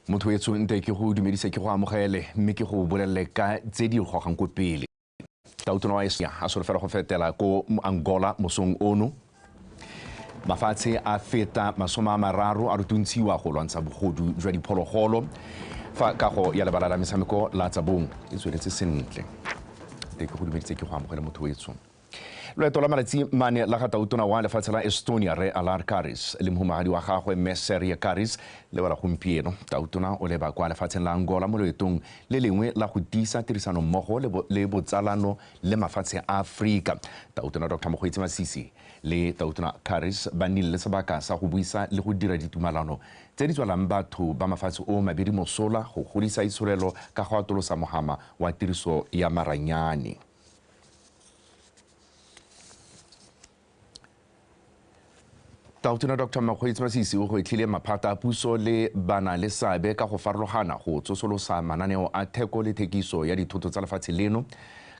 Motho etsho, nte ke go dumedise, ke go amogele, mme ke go bolelele ka tse di gogang ko pele. Tautona wa Estonia a solofela go fetela ko Angola mosong ono. Mafatshe a feta 30 a rutuntshiwa go lwantsha bogodu jwa diphologolo, fa kago ya lebala la metshameko la Tsabong e tsweletse sentle. Nte ke go dumedise, ke go amogele, motho etsho. Loeto la malatsi mane la ga tautona wa lefatshe la Estonia, Re Alar Karis, le mohumagadi wa gagwe, Mme Seria Karis, le wela gompieno. Tautona o leba kwa lefatsheng la Angola mo loetong le lengwe la go tiisa tirisanommogo le botsalano le mafatshe a Aforika. Tautona Dr Mokgweetsi Masisi le Tautona Karis ba nnile le sebaka sa go buisa le go dira ditumalano tse di tswalang batho ba mafatshe o mabedi mosola go godisa itsholelo ka go atolosa mohama wa tiriso ya maranyane. Tautona Dr Mokgweetsi Masisi o gwetlhile maphata a puso le bana le seabe ka go farologana go tsosolosa mananeo a theko le thekiso ya dithoto tsa lefatshe leno,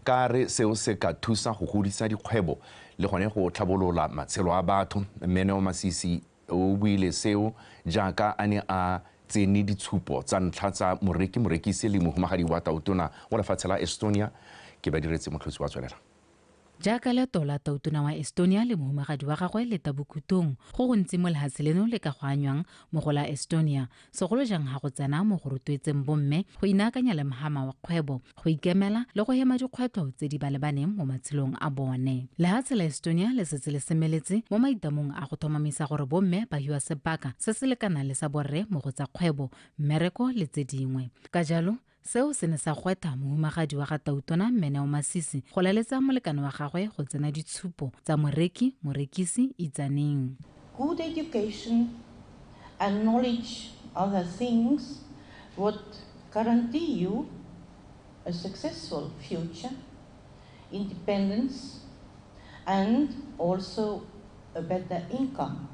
ka re seo se ka thusa go godisa dikgwebo le gone go tlhabolola matshelo a batho. Mme Neo Masisi o buile seo jaaka a ne a tsene ditshupo tsa ntlha tsa moreki, morekisi le mohumagadi wa tautona wa lefatshe la Estonia. Ke ba diretse Motlhosi wa tswelela. Jaaka leeto la tautona wa Estonia le mohumagadi wa gagwe le tabokhutlong, go gontsi mo lehatshe leno le ka go anywang mo go la Estonia, segolo jang ha go tsena mo go rotloetseng bomme go inaakanya le mhama wa kgwebo, go ikemela le go hema dikgwetlho tse di ba lebaneng mo matshelong a bone. Lehatshe la Estonia le setse le semeletse mo maitamong a go tlhomamisa gore bomme ba hiwa sebaka se se lekanang le sa borre mo go tsa kgwebo, mmereko le tse dingwe. Ka jalo, seo se ne sa gwetha mohumagadi wa ga tautona, Mme Neo Masisi, go laletsa molekane wa gagwe go tsena ditshupo tsa moreki, morekisi Itsaneng. Good education and knowledge are the things what guarantee you a successful future, independence, and also a better income.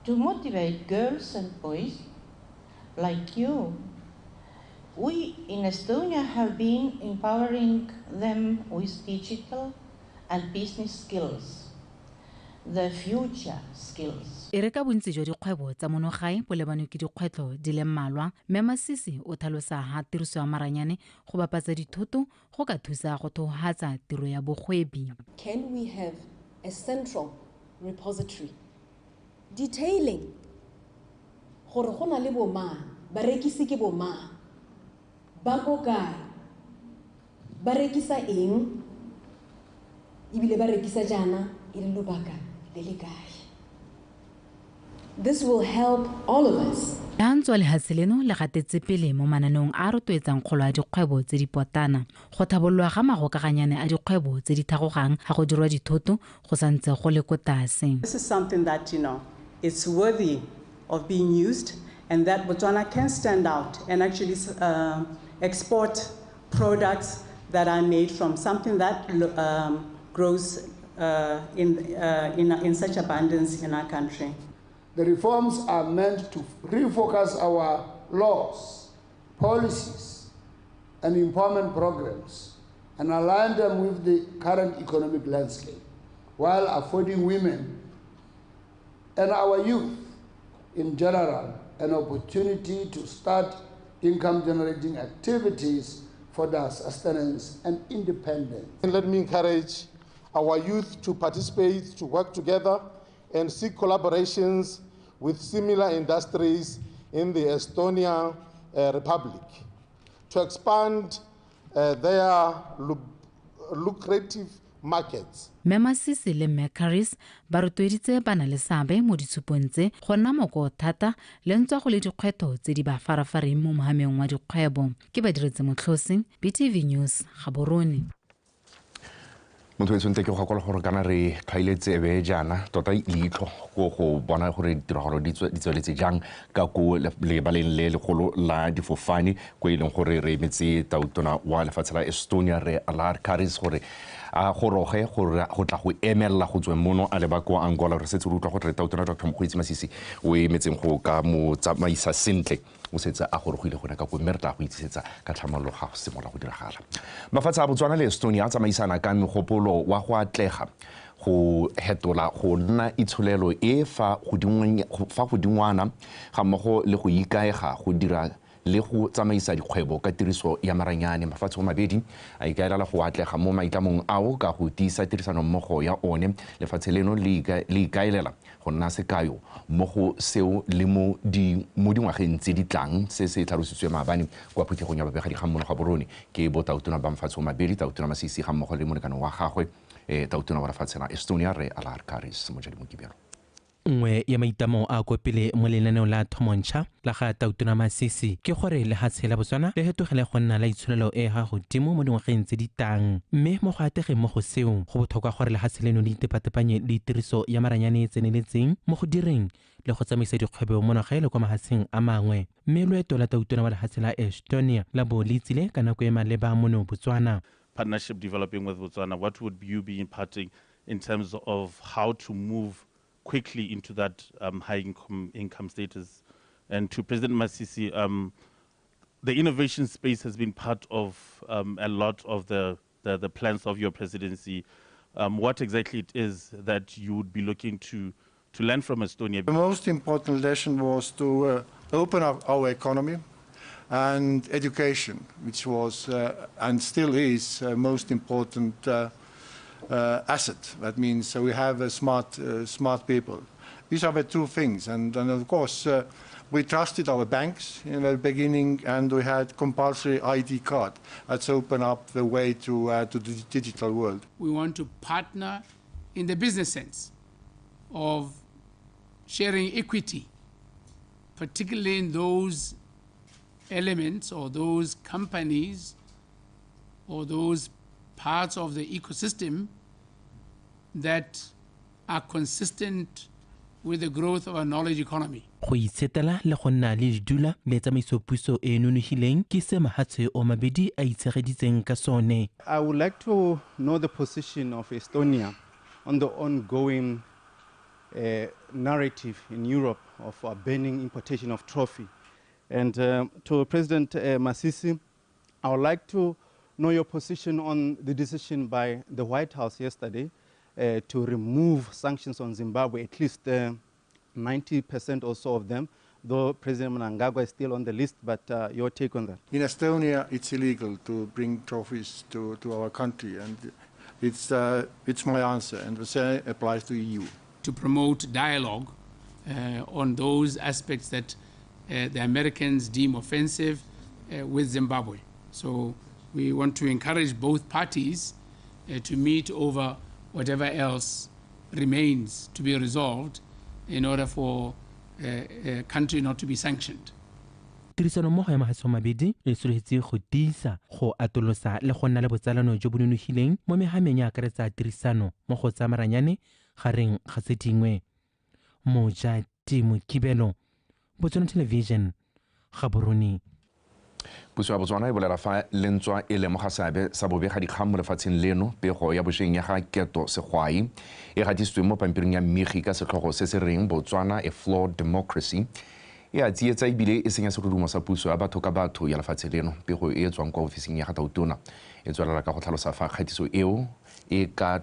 To motivate girls and boys like you, we in Estonia have been empowering them with digital and business skills, the future skills. E re ka bontsi jwa dikgwebo tsa mono gae bo lebanwe ke dikgwetlho di le mmalwa, Mme Masisi o tlhalosa ha tiriso ya maranyane go bapatsa dithoto go ka thusa go thohatsa tiro ya bogwebi. Can we have a central repository detailing gore go na le bomang, barekisi ke bomang, ba ko kae, ba rekisa eng, ebile ba rekisa jaana e le lobaka le le kae? This will help all of us. La ntswa lehatshe leno le gatetse pele mo mananeong a a rotloetsang kgolo ya dikgwebo tse di potana, go thabololwa ga magokaganyane a dikgwebo tse di thagogang ga go dirwa dithoto go santse go le ko tlase. This is something that it's worthy of being used and that Botswana can stand out and actually export products that are made from something that grows in such abundance in our country. The reforms are meant to refocus our laws, policies, and empowerment programs and align them with the current economic landscape, while affording women and our youth in general an opportunity to start income-generating activities for their sustenance and independence. And let me encourage our youth to participate, to work together, and seek collaborations with similar industries in the Estonia Republic to expand their lucrative markets. Mme Masisi le Mme Karis ba rotloeditse ba na le seabe mo ditshupong tse go nna moko thata le ntswa go le dikgwetlho tse di ba farafareng mo mohameng wa dikgwebo. Ke ba diretse Motlhosi, BTV News, Gaborone. Motho e tshwanetse ke go gakola gore kana re tlhwaile tsebe jaana tota leitlho go go bona gore ditiragalo di tsweletse jang ka ko lebaleng le legolo la difofane, ko e leng gore re emetse tautona wa lefatshe la Estonia, Re Alar Karis, gore a goroge gore go tla go emelela go tsweng mono a leba ko Angola. Re setse re utlwa gore tautona Dr Mokgweetsi Masisi o emetseng go ka mo tsamaisa sentle o setse a gorogile gone ka ko, mme re tla go itsisetsa ka tlhamallo ga go simolola go diragala. Mafatshe a Botswana le Estonia a tsamaisana ka megopolo wa go atlega Go hetola go nna itsholelo e fa godingwana ga mmogo le go ikaega go dira le go tsamaisa dikgwebo ka tiriso ya maranyane. Mafatshe a mabedi a ikaelela go atlega mo maitlamong ao ka go tiisa tirisanommogo ya one. Lefatshe leno le ikaelela go nna sekayo mo go seo le mo dingwageng tse di tlang. Se se tlhalositswe maabane kwa phuthegong ya babegadikgang mono Gaborone ke botautona ba mafatshe a mabedi, Tautona Masisi ga mmogo le molekane wa gagwe Tautona wa lefatshe la Estonia, Re Alar Karis. Mojadi Mokibelo. Nngwe ya maitlamo a ko pele mo lenaneo la thomontšha la ga Tautona Masisi ke gore lehatshe la Botswana le fetogele go nna la itsholelo e ga godimo mo dingwageng tse di tang, mme mo go ategeng mo go seo go botlhokwa gore lehatshe leno le itepatepanye le tiriso ya maranyane e tseneletseng mo go direng le go tsamaisa dikgwebo mo nagae le kwa mahatsheng a mangwe. Mme loeto la Tautona wa lehatshe la Estonia la bo le tsile ka nako e maleba mono Botswana. Partnership developing with Botswana, what would you be imparting in terms of how to move quickly into that high income status? And to President Masisi, the innovation space has been part of a lot of the plans of your presidency. What exactly it is that you would be looking to learn from Estonia? The most important lesson was to open up our economy and education, which was and still is most important asset. That means we have smart people. These are the two things, and of course we trusted our banks in the beginning, and we had compulsory ID card. That's opened up the way to the digital world. We want to partner in the business sense of sharing equity, particularly in those elements or those companies or those parts of the ecosystem that are consistent with the growth of our knowledge economy. Go itshetela le go nna le dula le tsamaiso puso e nonogileng ke se mahatshe o mabedi a itshegeditseng ka sone. I would like to know the position of Estonia on the ongoing narrative in Europe of banning importation of trophy. And to President Masisi, I would like to know your position on the decision by the White House yesterday to remove sanctions on Zimbabwe, at least 90% or so of them, though President Mnangagwa is still on the list, but your take on that? In Estonia, it's illegal to bring trophies to our country, and it's my answer, and the same applies to EU. To promote dialogue on those aspects that the Americans deem offensive with Zimbabwe. So we want to encourage both parties to meet over whatever else remains to be resolved in order for a country not to be sanctioned. Tirisanommogo ya mahatshe a mabedi e solofetse go tiisa, go atolosa le go nna le botsalano jo bo nonogileng mo mehameng ya akaretsa tirisano mo go tsa maranyane gareng ga tse dingwe. Mojati Mokibelo, Botswana Television, Gaborone. Puso ya Botswana e bolela fa lentswa e lemoga seabe sa bobegadikgang mo lefatsheng leno. Pego ya bošweng ya ga Keto Segwai e gatisitswe mo pampiring ya Mmegi ka setlhogo se se reng Botswana a Flawed Democracy e a tsietsa ebile e senya serodumo sa puso ya batho ka batho ya lefatshe leno. Pego e tswang kwa ofising ya ga Tautona e tswelela ka go tlhalosa fa kgatiso eo e ka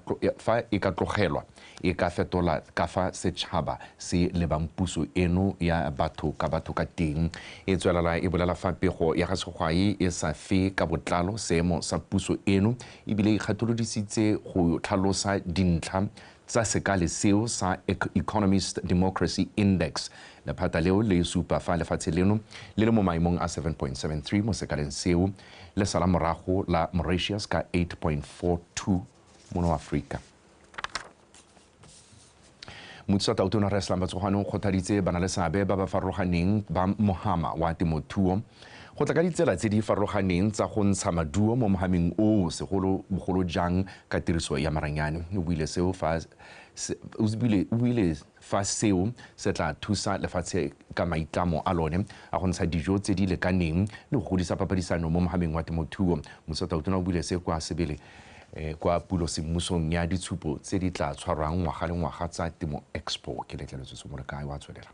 tlogelwa e ka fetola ka fa setšhaba se lebang puso eno ya batho ka teng. E tswelela e bolela fa pego ya ga Segwai e sa fe ka botlalo seemo sa puso eno ebile e kgatholodisitse go tlhalosa dintlha tsa sekale seo sa Economist Democracy Index. Lephata leo le supa fa lefatshe leno le le mo maemong a 7.73 mo sekaleng seo, le sala morago la Mauritius ka 8.42 mono Afrika. Mothusa Tautona Rre Slumber Tsogwane o kgothaditse bana le seabe ba ba farologaneng ba mohama wa temothuo go tla ka ditsela tse di farologaneng tsa go ntsha maduo mo mohameng oo, segolobogolo jang ka tiriso ya maranyane. O buile fa seo se tla thusa lefatshe ka maitlamo a lone a go ntsha dijo tse di lekaneng le go godisa papadisano mo mohameng wa temothuo. Mothusa Tautona o buile se kwa Sebele kwa pulo semmusong ya ditshupo tse di tla tshwarwang ngwaga le ngwaga tsa Temo Expo. Ke letleletswe Somolekae wa tswelela.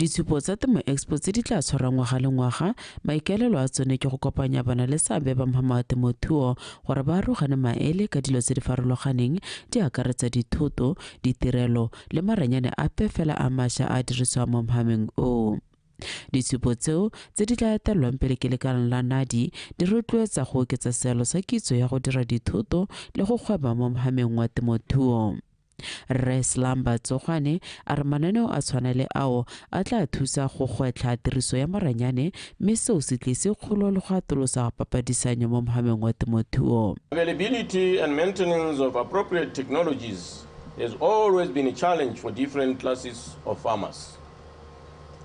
Ditshupo tsa Temo Expo tse di tla tshwarwang ngwaga le ngwaga, maikaelelo a tsone ke go kopanya bana le seabe ba mhama wa temothuo gore ba arogane maele ka dilo tse di farologaneng di akaretsa dithoto, ditirelo le maranyane ape fela a mašwa a dirisiwang mo mhameng oo. Ditshupo tseo tse di tla etelelwang pele ke lekaleng la NADI di rotloetsa go oketsa seelo sa kitso ya go dira dithoto le go gweba mo mhameng wa temothuo. Rre Slumber Tsogwane a re mananeo a tshwana le ao a tla thusa go gwetlha tiriso ya maranyane mme seo se tlise kgolo le go atolosa papadisanyo mo mhameng wa temothuo. Availability and maintenance of appropriate technologies has always been a challenge for different classes of farmers.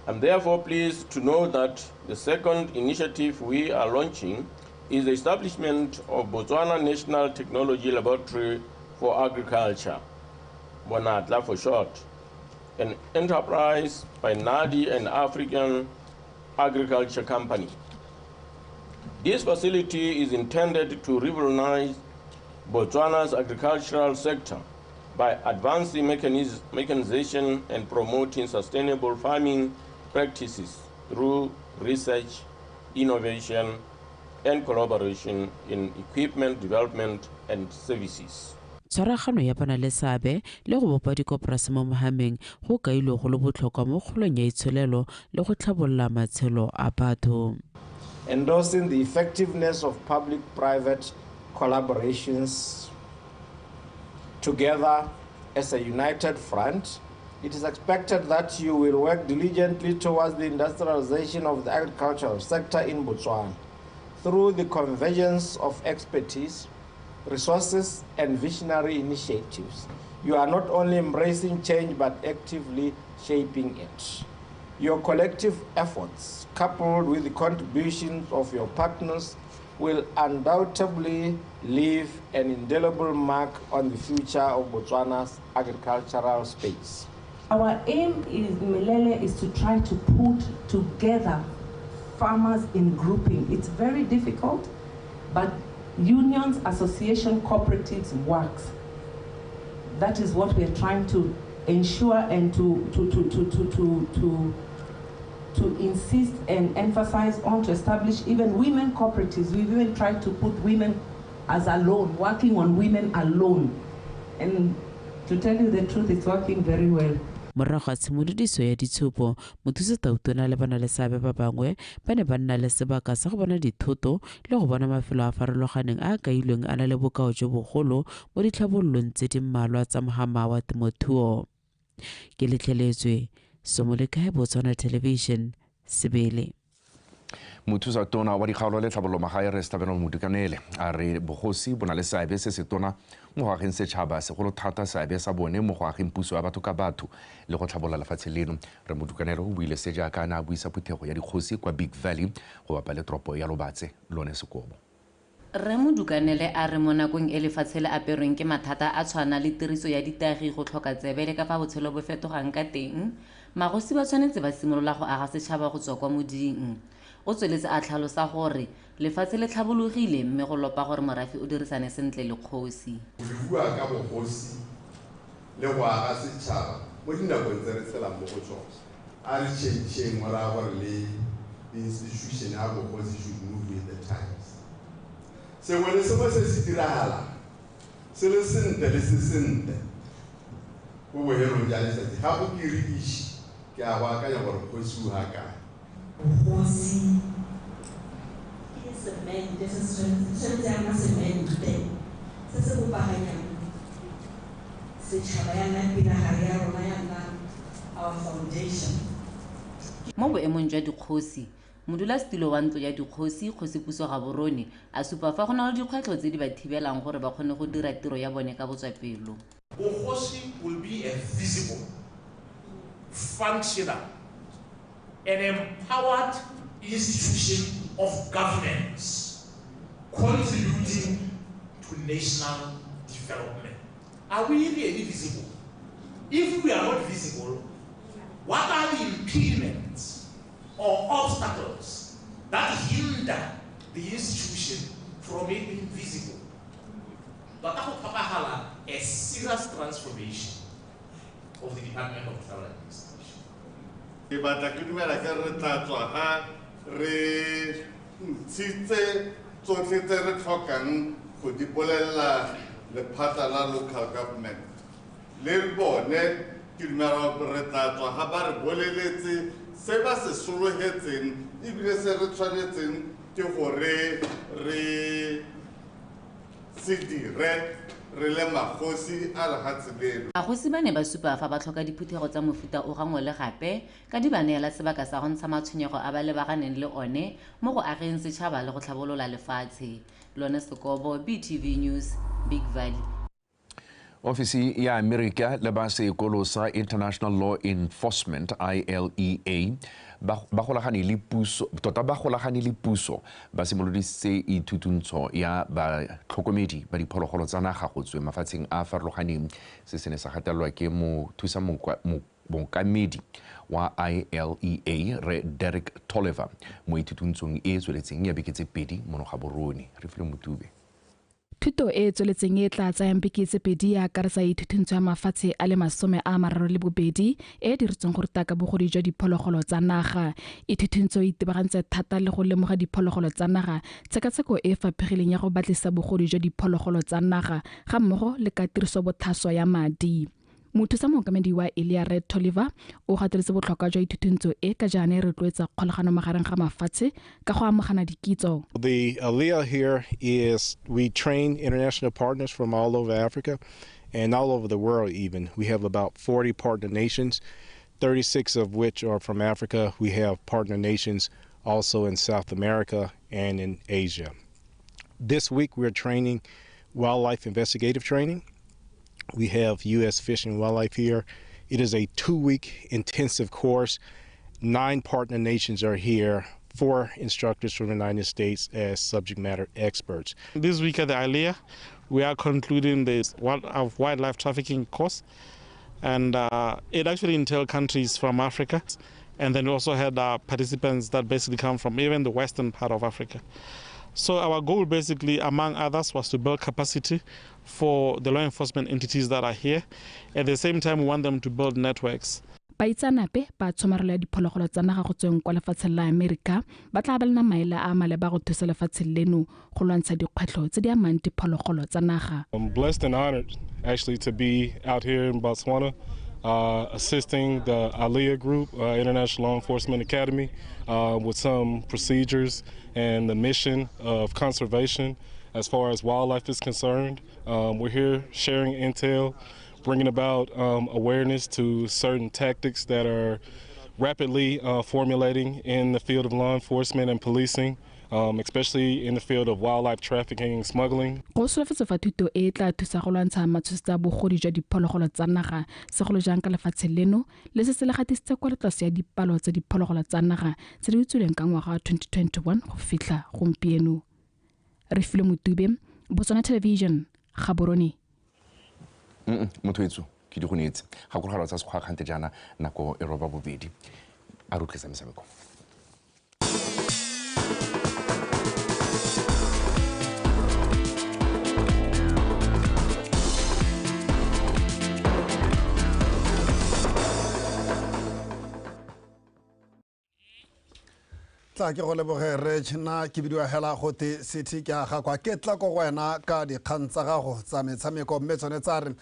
I'm therefore pleased to know that the second initiative we are launching is the establishment of Botswana National Technology Laboratory for Agriculture, BONATLA for short, an enterprise by NADI and African Agriculture Company. This facility is intended to revolutionize Botswana's agricultural sector by advancing mechanization and promoting sustainable farming practices through research, innovation, and collaboration in equipment development and services. Tshwaragano ya bana le seabe le go bopa dikoporasi mo mohameng go kailwe go le botlhokwa mo kgolong ya itsholelo le go tlhabolola matshelo a batho. Endorsing the effectiveness of public-private collaborations together as a united front, it is expected that you will work diligently towards the industrialization of the agricultural sector in Botswana through the convergence of expertise, resources, and visionary initiatives. You are not only embracing change, but actively shaping it. Your collective efforts, coupled with the contributions of your partners, will undoubtedly leave an indelible mark on the future of Botswana's agricultural space. Our aim is, Milele, is to try to put together farmers in grouping. It's very difficult, but unions, association, cooperatives works. That is what we are trying to ensure and to insist and emphasize on, to establish even women cooperatives. We've even tried to put women as alone, working on women alone. And to tell you the truth, it's working very well. Morago ga tshimolodiso ya ditshupo, mothusa tautona le bana le seabe ba bangwe ba ne ba nna le sebaka sa go bona dithoto le go bona mafelo a farologaneng a a kailweng a na le bokao jo bogolo mo ditlhabololong tse di mmalwa tsa mohama wa temothuo. Ke letlheletswe Somolekae, Botswana Television, Sebele. Mothusa tona wa dikgaolo le tlhabololo magae Rre Setlabelo Modukanele a re bogosi bo na le seabe se se tona mo go ageng setšhaba, segolo thata seabe sa bone mo go ageng puso ya batho ka batho le go tlhabolola lefatshe leno. Rre Modukanele o buile se jaaka a ne a buisa phuthego ya dikgosi kwa Big Valley go bapa le toropo ya Lobatse lone Sekobo. Rre Modukanele a re mo nakong e lefatshe le aperweng ke mathata a tshwana le tiriso ya ditagi, go tlhoka tsebe le ka fa botshelo bo fetogang ka teng, magosi ba tshwanetse ba simolola go aga setšhaba go tswa kwa moding. O tsweletse a tlhalosa gore lefatshe le tlhabologile mme go lopa gore morafe o dirisane sentle le kgosi. Re bua ka bogosi le go aga setšhaba mo dinakong tse re tshelang mo go tsone. A re change-eng go raya gore le institution ya bogosi should move with the times. Sengwe le sengwe se se diragalang se le sentle le se sentle ko bohelong jwa letsatsi ga go kiridiše, ke a go akanya gore kgosi o ga kae. Bogosi ke semente se tshwanetse ya nna semente se se bopaganyang setšhaba, ya nna pinagare ya rona, ya nna our foundation. Mo boemong jwa dikgosi, modulasetilo wa ntlo ya dikgosi, Kgosi Puso Gaborone, a supa fa go na le dikgwetlho tse di ba thibelang gore ba kgone go dira tiro ya bone ka botswapelo. Bogosi will be a visible, functional, and empowered institution of governance, contributing to national development. Are we really visible? If we are not visible, what are the impediments or obstacles that hinder the institution from it being visible? A serious transformation of the Department of Tribal Administration. Ke batla ke dumela ke re tla tswa ga re ntshitse tsotlhe tse re tlhokang go di bolelela lephata la local government. Le bone ke dumela gore re tla tswa ga ba re boleletse se ba se sologetseng ebile se re tshwanetseng ke gore re se dire re le magosi a lehatshe leno. Magosi ba ne ba supa fa ba tlhoka diphuthego tsa mofuta o gangwe le gape ka di ba neela sebaka sa go ntsha matshwenyego a ba lebaganeng le one mo go ageng setšhaba le go tlhabolola lefatshe. Lone Sekobo, BTV News, Big Valley. Ofisi ya Amerika le ba sekolo sa International Law Enforcement ILEA ba golagane le puso tota ba golagane le puso ba simolodisitse ithutuntsho ya batlhokomedi ba diphologolo tsa naga go tswe mafatsheng a farologaneng. Se se ne sa gatelelwa ke mothusa mookamedi wa ILEA re Derek Tolliver mo ithutuntsong e tsweletseng ya beke tse 2 mono Gaborone. Re file Motube. Thuto e tsweletseng e tla tsayang beke tse 2 ya akaretsa ithuthuntso ya mafatshe a le 32 e diretsweng go ruta ka bogodi jwa diphologolo tsa naga. Ithuthuntso e itebagantse thata le go lemoga diphologolo tsa naga, tshekatsheko e faphegileng ya go batlisa bogodi jwa diphologolo tsa naga ga mmogo le ka tiriso botlhaswa ya madi. Mothusa mookamedi wa ILEA Red Tolliver o gateletse botlhokwa jwa ithuthuntso e ka jaana e rotloetsa kgolagano magareng ga mafatshe ka go amogana dikitso. The ILEA here is we train international partners from all over Africa and all over the world even. We have about 40 partner nations, 36 of which are from Africa. We have partner nations also in South America and in Asia. This week we're training wildlife investigative training. We have U.S. Fish and Wildlife here. It is a 2-week intensive course. 9 partner nations are here, 4 instructors from the United States as subject matter experts. This week at the ILEA, we are concluding this wildlife trafficking course, and it actually entailed countries from Africa, and then we also had participants that basically come from even the western part of Africa. So our goal basically, among others, was to build capacity for the law enforcement entities that are here. At the same time, we want them to build networks. Baitsanape ba tshomarelo ya diphologolo tsa naga go tsweng kwa lefatsheng la Amerika ba tla abelana maele a maleba go thusa lefatshe leno go lwantsha dikgwetlho tse di amang diphologolo tsa naga. I'm blessed and honored actually to be out here in Botswana assisting the ILEA group, International Law Enforcement Academy, with some procedures and the mission of conservation as far as wildlife is concerned. We're here sharing intel, bringing about awareness to certain tactics that are rapidly formulating in the field of law enforcement and policing, especially in the field of wildlife trafficking and smuggling. Go solofetse fa thuto e tla thusa go lwantsha matshosetsa bogodi jwa diphologolo tsa naga, segolo jang ka lefatshe leno le se se le gatisitse kwa tlase ya dipalo tsa diphologolo tsa naga tse di utswilweng ka ngwaga wa 2021 go fitlha gompieno. Refilwe Motube, Botswana Television, Gaborone. Motho etso ke di go neetse gakologelwa tsa sekgwa kgante jaana nako e 8:30 a re utlwetsa metshameko. Tla ke go leboge re nna ke bidiwa hela gote city ke aga kwa ke tla ko go wena ka dikgang tsa gago tsa metshameko mme tsone tsa re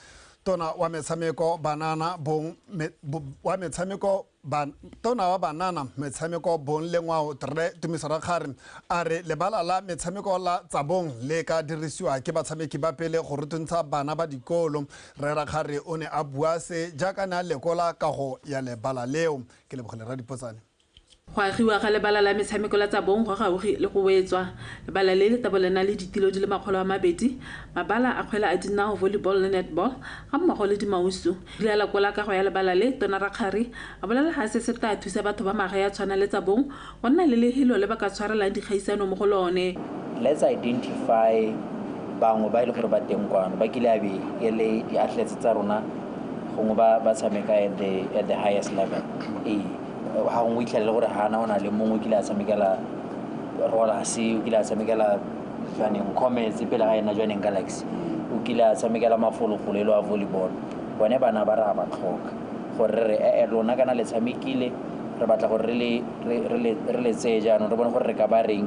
tona wa metshameko banana bong wa metshameko tona wa banana metshameko bong le ngwao Rre Tumiso Rakgare a re lebala la metshameko la Tsabong le ka dirisiwa ke batshameki ba pele go rutuntsha bana ba dikolo. Rre Rakgare o ne a bua se jaaka ne a lekola kago ya lebala leo. Ke lebogele Radipotsane. Go agiwa ga lebala la metshameko la Tsabong go gaufi le go wetswa. Lebala le le tabo le na le ditilo di le 200, mabala a kgwele a dinao, volleyball le netball ga mmogo le dimausu. Le la kola ka go ya lebala le Tona Rakgare a bolela ga se se tla thusa batho ba magae a tshwana le Tsabong go nna le lehelo le ba ka tshwarelang dikgaisano mo go lone. Let's identify bangwe ba ile gore ba teng kwano ba kile a be e le di-athletes tsa rona gongwe ba tshameka at the highest level. Ha gongwe itlhelele gore hana o na le mongwe o kile a tshamekela Rollers, o kile a tshamekela Jwaneng Comets pele ga ena Jwaneng Galaxy, o kile a tshamekela mafolofolo a volleyball. Bone bana ba re a ba tlhoka gore re lona kana le tshamekile Re batla gore re le tseye jaanong re bone gore re ka ba reng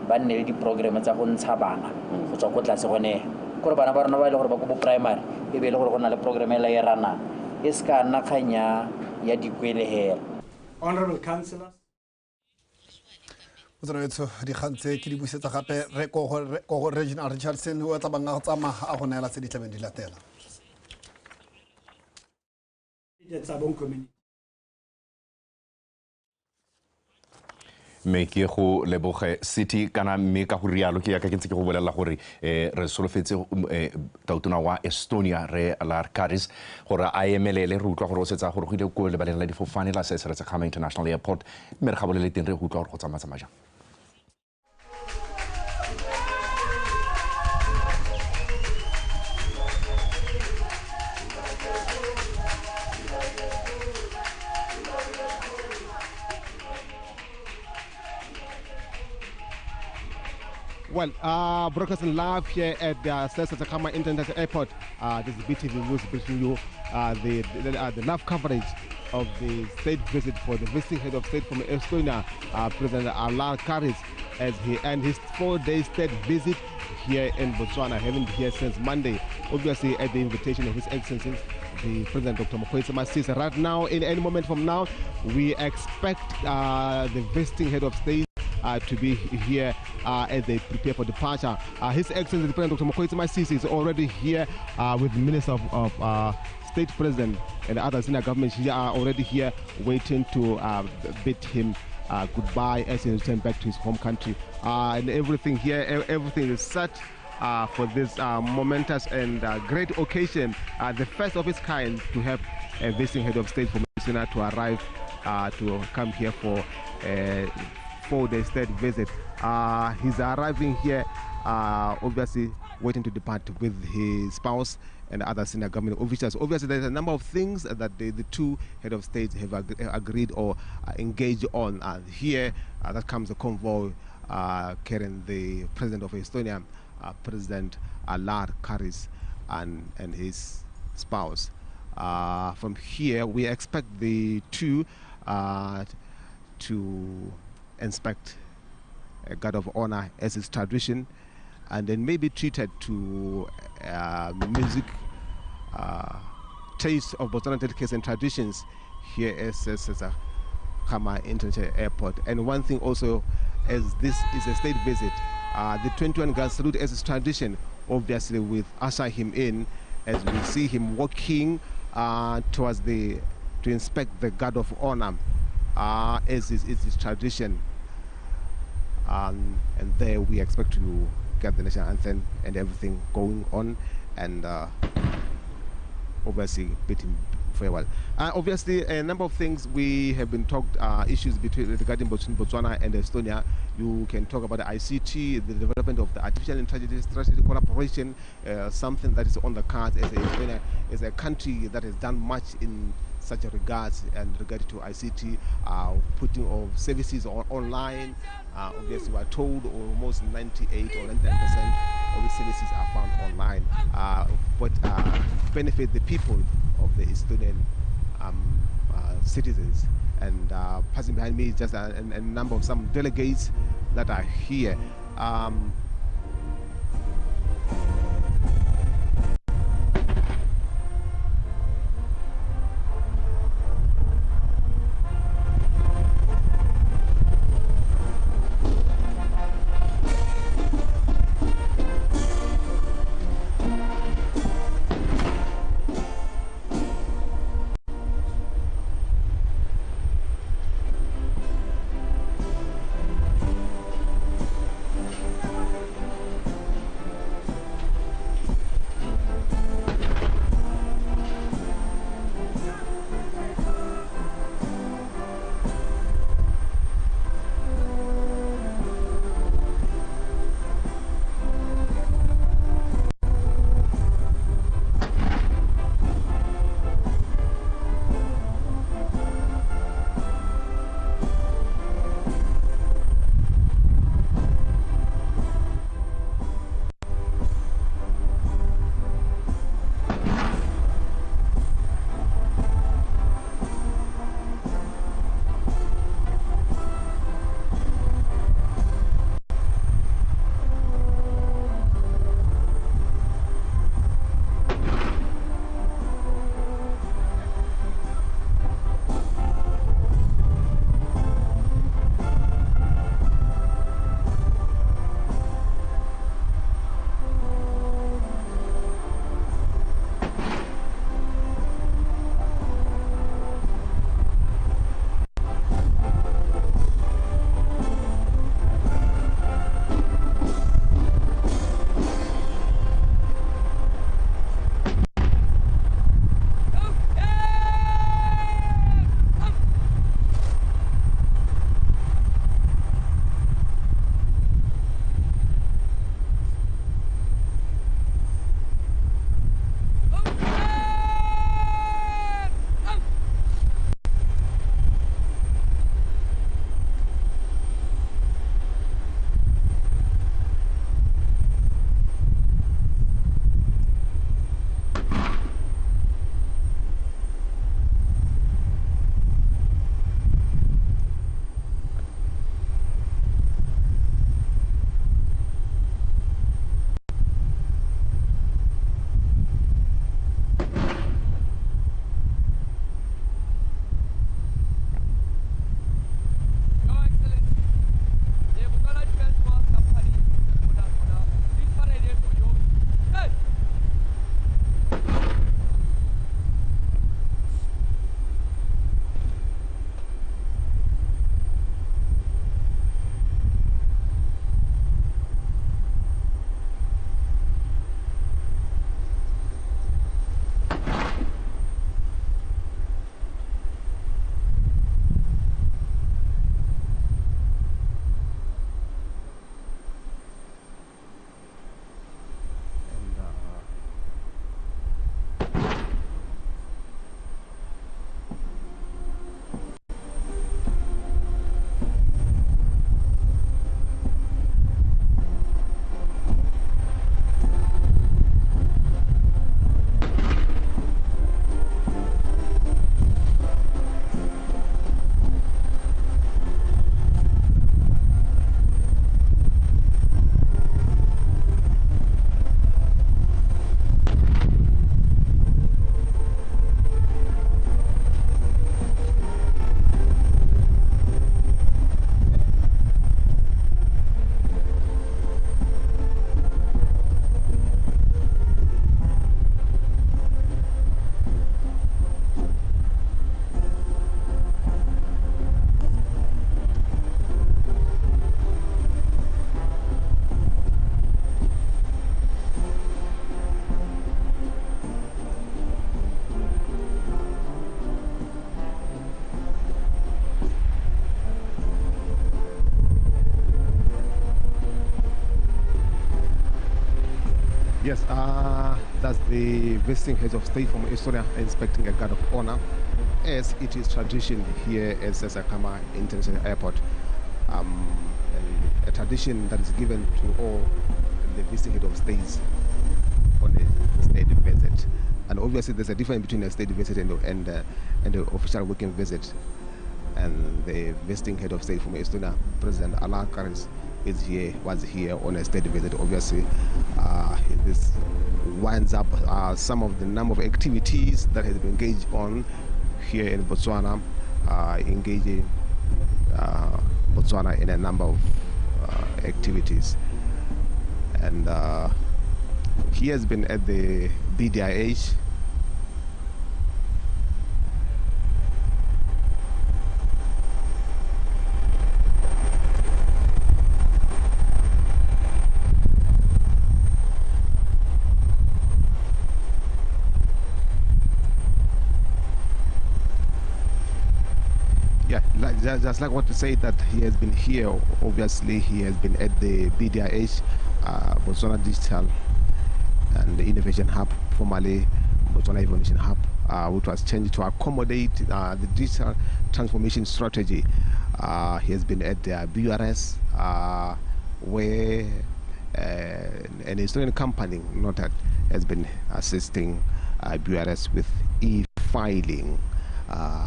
ba nne le di-programme tsa go ntsha bana go tswa ko tlase gone kore bana ba rona ba e le gore ba ko bo primary e be e le gore go na le programme ela e ranang e se ka nna kgang ya dikwele hela. Honorable Councillors. Botswana dikgang tse ke di busetsa gape re ko go Reginald Richardson o tla bang a go tsamaya a go neela tse di tlabeng di latela. The Tsabong community. Mme ke go leboge city kana mme ka go rialo ke yaka ke ntse ke go bolelela gore re solofetse tautona wa Estonia re Alar Karis gore a emelele re utlwa gore o setsa gore go ile ko lebaleng la difofane la Seretse Khama International Airport mme re ga bolele teng re go utlwa gore go tsamaya jang. Well, broadcasting live here at the Seretse Khama International Airport. This is BTV News bringing you the live coverage of the state visit for the visiting head of state from Estonia, President Alar Karis, as he end his 4-day state visit here in Botswana, having been here since Monday, obviously at the invitation of His Excellency, the President Dr. Mokgweetsi Masisi. Right now, in any moment from now, we expect the visiting head of state to be here as they prepare for departure. His Excellency the President Dr. Mokgweetsi Masisi is already here with the Minister of State President and other senior government. They are already here waiting to bid him goodbye as he returns back to his home country. And everything here, everything is set for this momentous and great occasion, the first of its kind to have a visiting head of state from Estonia to arrive to come here for 4-day state visit. He's arriving here, obviously waiting to depart with his spouse and other senior government officials. Obviously, there's a number of things that the two head of states have agreed or engaged on. Here, that comes the convoy carrying the president of Estonia, President Alar Karis, and his spouse. From here, we expect the two to inspect a guard of honor as is tradition, and then maybe treated to music taste of Botswana delicacies and traditions here at Seretse Khama International Airport. And one thing also, as this is a state visit, the 21 gun salute as is tradition, obviously with usher him in as we see him walking towards to inspect the guard of honor, as is his tradition. And there we expect to get the national anthem and everything going on, and obviously bid him farewell. Obviously, a number of things we have been talked, issues regarding between Botswana and Estonia. You can talk about the ICT, the development of the artificial intelligence strategy collaboration, something that is on the cards as Estonia is a country that has done much in such a regards and regard to ICT, putting of services online. Obviously, we are told almost 98 or 99% of the services are found online, but benefit the people of the Estonian citizens. And passing behind me is just a number of some delegates that are here. Yes, that's the visiting heads of state from Estonia inspecting a guard of honor, as it is tradition here at Seretse Khama International Airport. And a tradition that is given to all the visiting head of states on a state visit. And obviously there's a difference between a state visit and the official working visit. And the visiting head of state from Estonia, President Alar Karis, was here on a state visit. Obviously, this winds up some of the number of activities that has been engaged on here in Botswana, engaging Botswana in a number of activities. And he has been at the BDIH. Yeah, just like what to say that he has been here. Obviously, he has been at the BDIH, Botswana Digital and the Innovation Hub, formerly Botswana Evolution Hub, which was changed to accommodate the digital transformation strategy. He has been at the BRS, where an Estonian company, Notat, has been assisting BRS with e-filing,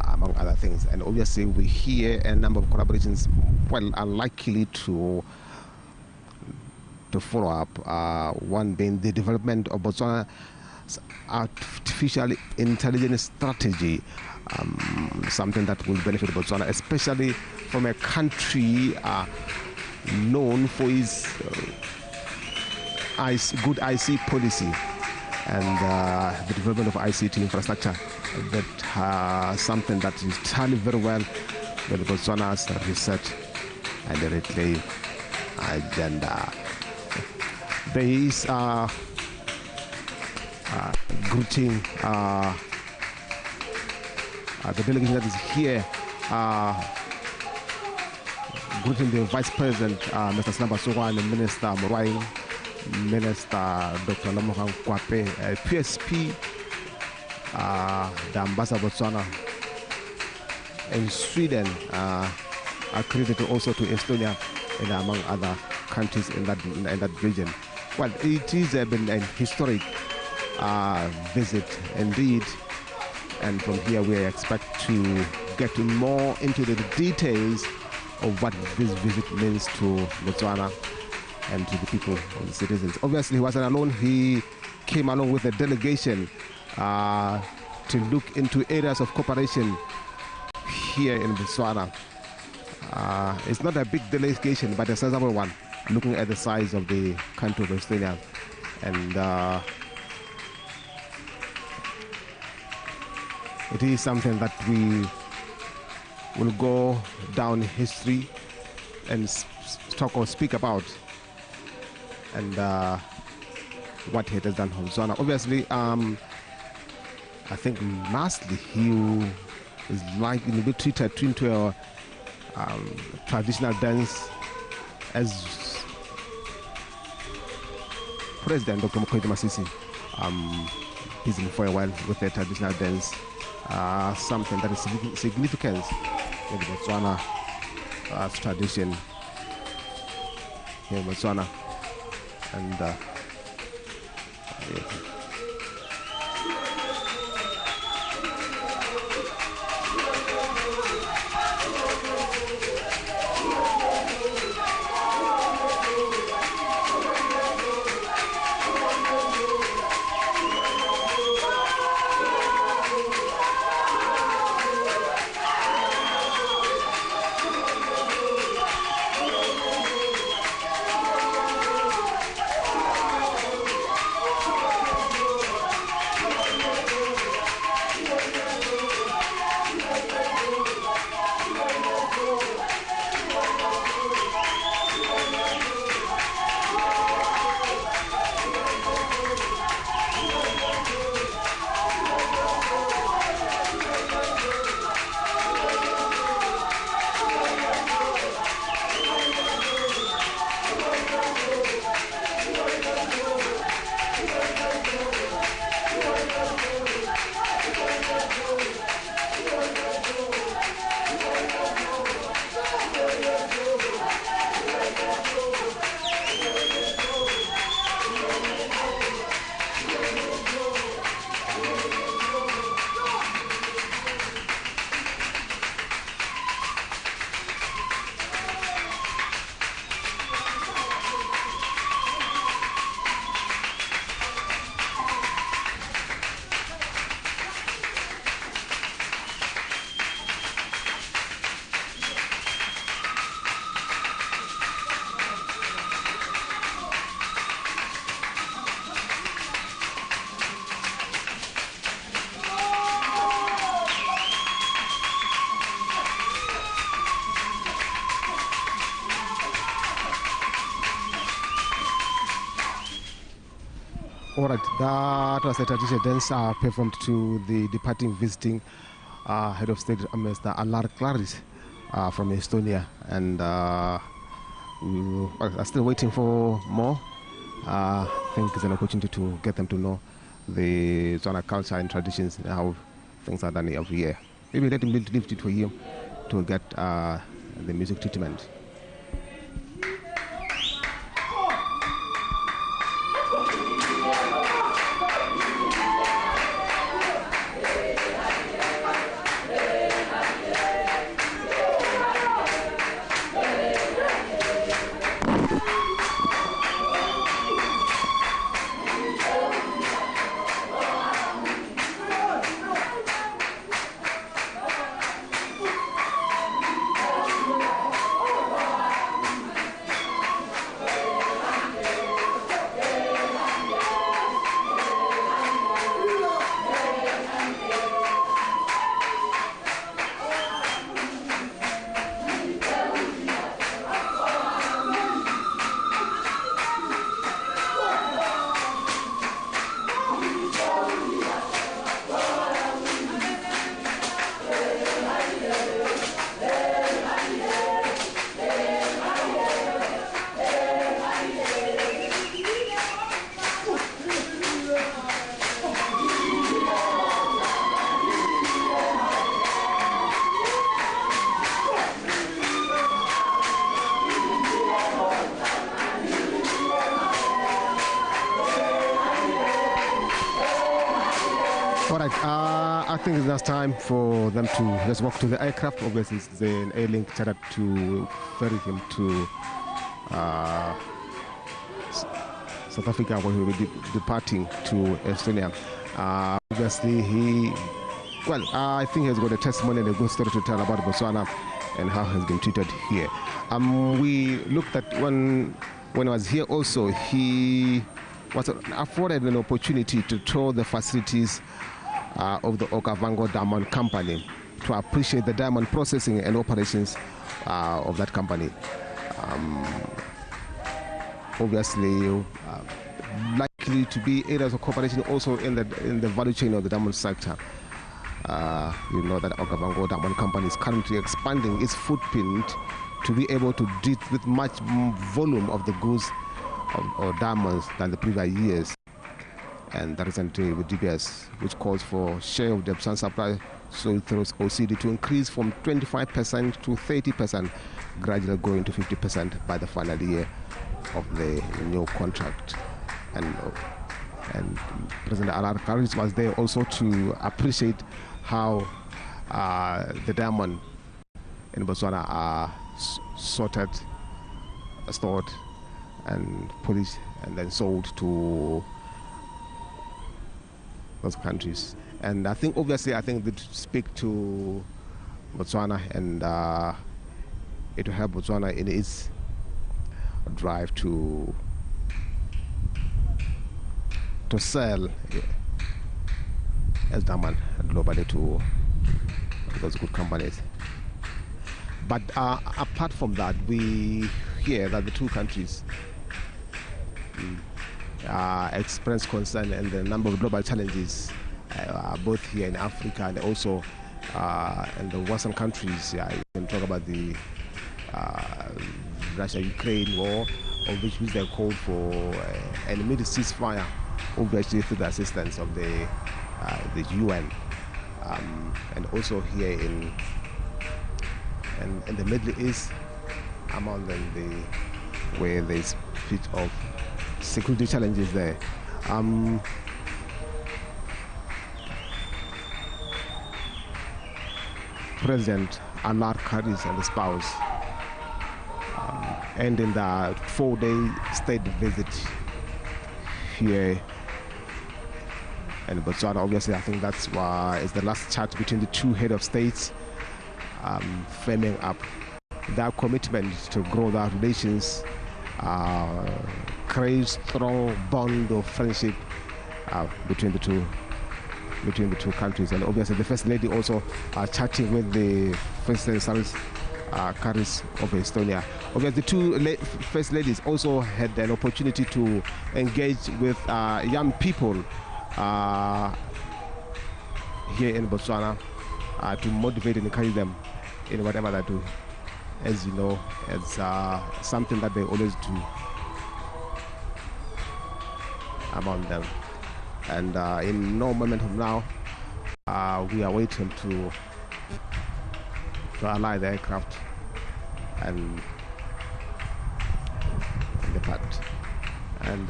among other things. And obviously we hear a number of collaborations, well, unlikely to follow up, one being the development of Botswana's artificial intelligence strategy, something that will benefit Botswana, especially from a country known for its good IC policy and the development of ICT infrastructure. That something that is tally very well with Botswana's research and the reclaim agenda. There is greeting the delegation that is here, greeting the Vice President, Mr. Slumber Tsogwane, Minister Morwaeng, Minister Dr. Lemogang Kwape, PSP, the Ambassador of Botswana in Sweden, accredited also to Estonia and among other countries in that region. Well, it has been a historic visit indeed, and from here we expect to get more into the details of what this visit means to Botswana and to the people and the citizens. Obviously, he wasn't alone. He came along with a delegation to look into areas of cooperation here in Botswana. It's not a big delegation, but a sizable one, looking at the size of the country of Estonia. And it is something that we will go down history and talk or speak about, and what he has done for Botswana. Obviously, I think lastly, he is likely to be treated into a traditional dance as President Dr. Mokgweetsi Masisi busy for a while with the traditional dance, something that is significant in the Botswana tradition here in Botswana. And yeah. All right, that was a traditional dance performed to the departing visiting head of state, Mr. Alar Karis from Estonia. And we are still waiting for more. I think it's an opportunity to get them to know the Tswana culture and traditions and how things are done every year. Maybe let him leave it for him to get the music treatment. All right, I think it's now time for them to just walk to the aircraft. Obviously, it's an Airlink chartered to ferry him to South Africa, where he will be departing to Estonia. Obviously, I think he's got a testimony and a good story to tell about Botswana and how he's been treated here. We looked at when I was here also, he was afforded an opportunity to tour the facilities of the Okavango Diamond Company to appreciate the diamond processing and operations of that company. Obviously, likely to be areas of cooperation also in the value chain of the diamond sector. You know that Okavango Diamond Company is currently expanding its footprint to be able to deal with much volume of the goods or diamonds than the previous years. And the recent with DBS, which calls for share of the Botswana supply sold through OCD to increase from 25% to 30%, gradually going to 50% by the final year of the new contract. And President Alar Karis was there also to appreciate how the diamond in Botswana are sorted, stored, and polished, and then sold to those countries. And I think, obviously, they speak to Botswana, and it will help Botswana in its drive to sell as diamond globally to those good companies. But apart from that, we hear that the two countries express concern and the number of global challenges, both here in Africa and also in the Western countries. Yeah, you can talk about the Russia-Ukraine war, of which they called for an immediate ceasefire, obviously through the assistance of the UN, and also here in the Middle East, among them where there's a bit of security challenges there. President Alar Karis and the spouse ending the 4-day state visit here in Botswana. Obviously, I think that's why it's the last chat between the two head of states, firming up their commitment to grow their relations, create strong bond of friendship between the two countries. And obviously, the First Lady also chatting with the President Cyril Karis of Estonia. Obviously, the two first ladies also had an opportunity to engage with young people here in Botswana to motivate and encourage them in whatever they do. As you know, it's something that they always do among them. And in no moment from now, we are waiting to ally the aircraft and depart. And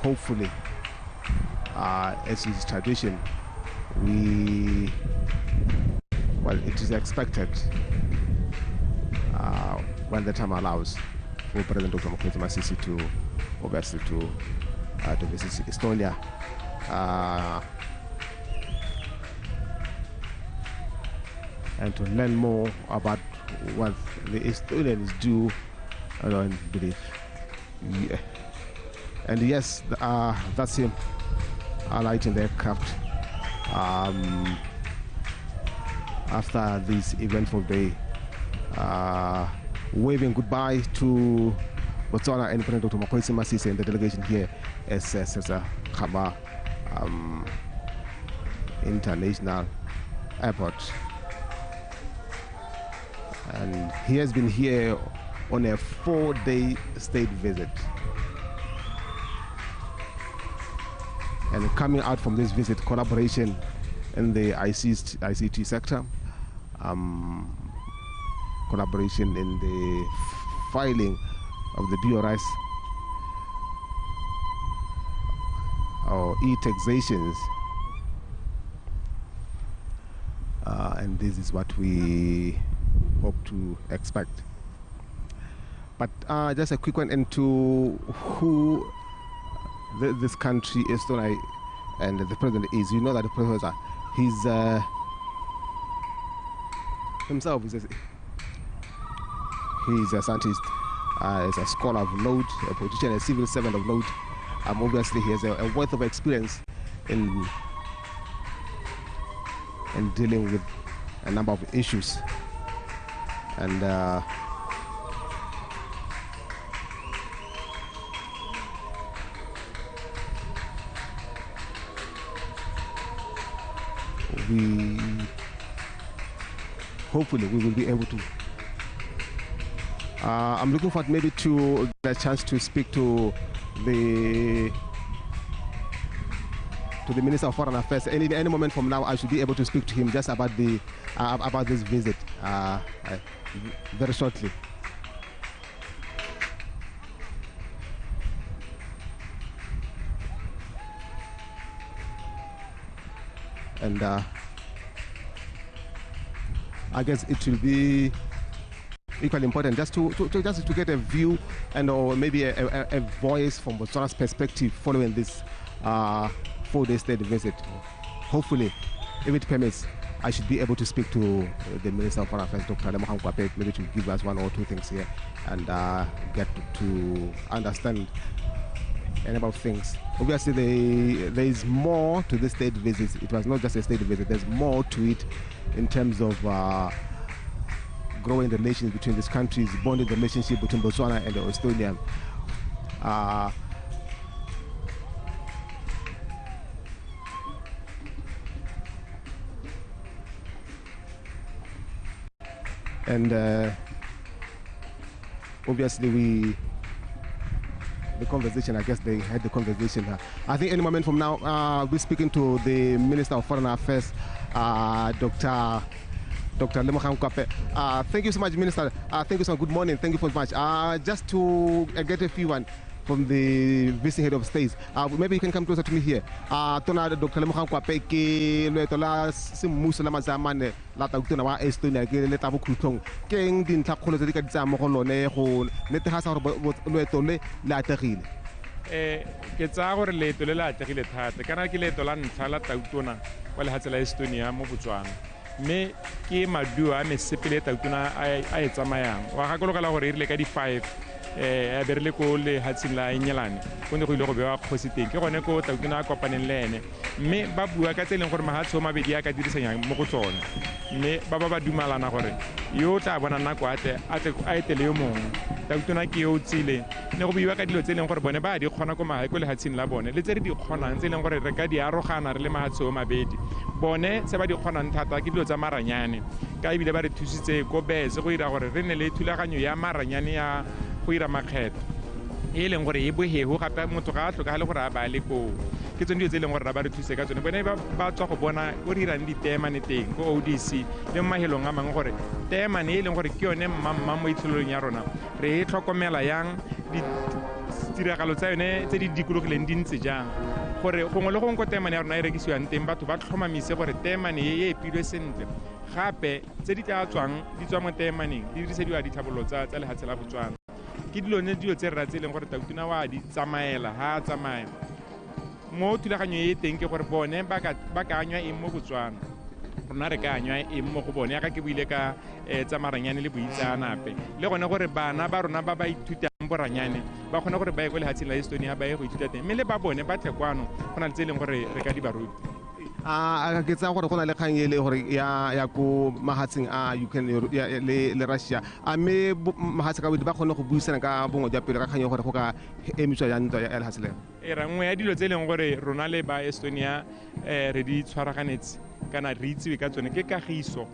hopefully, as is tradition, it is expected when the time allows for President Dr. Mokgweetsi Masisi to obviously to visit Estonia. And to learn more about what the Estonians do and believe. Yeah. And yes, that's him alighting the aircraft after this eventful day, waving goodbye to Botswana and President Dr. Mokgweetsi Masisi and the delegation here at Seretse Khama International Airport. And he has been here on a 4-day state visit. And coming out from this visit, collaboration in the ICT sector, collaboration in the filing of the BRS or e-taxations. And this is what we hope to expect. But just a quick one into who this country, Estonia, and the president is. You know that the president, he's himself is he's a scientist, is a scholar of note, a politician, a civil servant of note. Obviously, he has a wealth of experience in dealing with a number of issues. And we hopefully we will be able to. I'm looking forward maybe to get a chance to speak to the Minister of Foreign Affairs. Any moment from now, I should be able to speak to him just about the about this visit very shortly. And I guess it will be equally important just to get a view and or maybe a voice from Botswana's perspective following this 4-day state visit. Hopefully, if it permits, I should be able to speak to the Minister of Foreign Affairs, Dr. Lemogang Kwape, maybe to give us one or two things here and get to understand a number of things. Obviously, there is more to this state visit. It was not just a state visit. There's more to it in terms of growing the relations between these countries, bonding the relationship between Botswana and Estonia. And obviously, the conversation, I guess they had the conversation. I think any moment from now, we're speaking to the Minister of Foreign Affairs, Dr. Lemogang Kwape. Thank you so much, Minister. Thank you so much. Good morning. Thank you so much. Just to get a few one from the visiting head of states. Maybe you can come closer to me here. Tona Dr. Lemogang Kwape ke loeto la semmuso la matsamane la tautona wa Estonia ke le tla bokhutlong. Ke eng dintlha kgolo tse di ka di tsayang mo go lone go netefatsa gore loeto le le atlegile? Ke tsaya gore leeto le le atlegile thata. Kana ke leeto la ntlha la tautona wa lehatshe la Estonia mo Botswana. Mme ke maduo a mesepele tautona a e tsamayang. Wa gakologela gore e rile ka di 5 a be re le ko lehatsheng la Engelane go ne go ile go bewa kgosi teng, ke gone ko tautona a kopaneng le ene, mme ba bua ka tse e leng gore mahatshe o mabedi a ka dirisanyang mo go tsone. Mme ba dumalana gore yo o tla bona nako a tle a etele yo mongwe. Tautona ke yo o tsile ne go buiwa ka dilo tse e leng gore bone ba di kgona ko magae ko lehatsheng la bone le tse re di kgonang tse e leng gore re ka di arogana re le mahatshe o mabedi. Bone se ba di kgonang thata ke dilo tsa maranyane, ka ebile ba re thusitse ko bese go dira gore re nne le thulaganyo ya maranyane ya go dira makgetho e leng gore e bohego gape motho ga a tlhokagale gore a bale koo. Ke tsone dilo tse e leng gore ra ba re thuse ka tsone. Bone ba tswa go bona ko re dirang diteemane teng ko ODC le mo mahelong a mangwe gore teemane e leng gore ke yone mmamma mo itsholelong ya rona re e tlhokomela yang, ditiragalo tsa yone tse di dikologileng di ntse jang, gore gongwe le gongwe ko teemane ya rona e rekisiwang teng batho ba tlhomamise gore teemane e epilwe sentle. Gape tse di tla tswang di tswa mo teemaneng di dirisediwa ditlhabololo tsa lehatshe la Botswana. Ke dilo tse rra tse e leng gore tautona wa di tsamaela ha a tsamaya. Mo thulaganyo e teng ke gore bone ba ka anywa eng mo Botswana, rona re ka anywa eng mo go bone, yaka ke buile ka tsa maranyane le boitseanape, le gone gore bana ba rona ba ba ithutang boranyane ba kgone gore ba ye ko lehatsheng la Estonia ba ye go ithuta teng, mme le ba bone ba tle kwano go na le tse e leng gore re ka di ba ruta. A ke tsaya gore go na le kgang e le gore ya ko mahatsheng a Ukraine le Russia, a mme mahatshe ka bobedi ba kgone go buisana ka bongwe jwa pelo ka kgang e gore go ka emisiwa jang ntwa ya lehatshe leo. Era nngwe ya dilo tse e leng gore rona le ba Estonia re di tshwaraganetse kana re itsiwe ka tsone ke kagiso.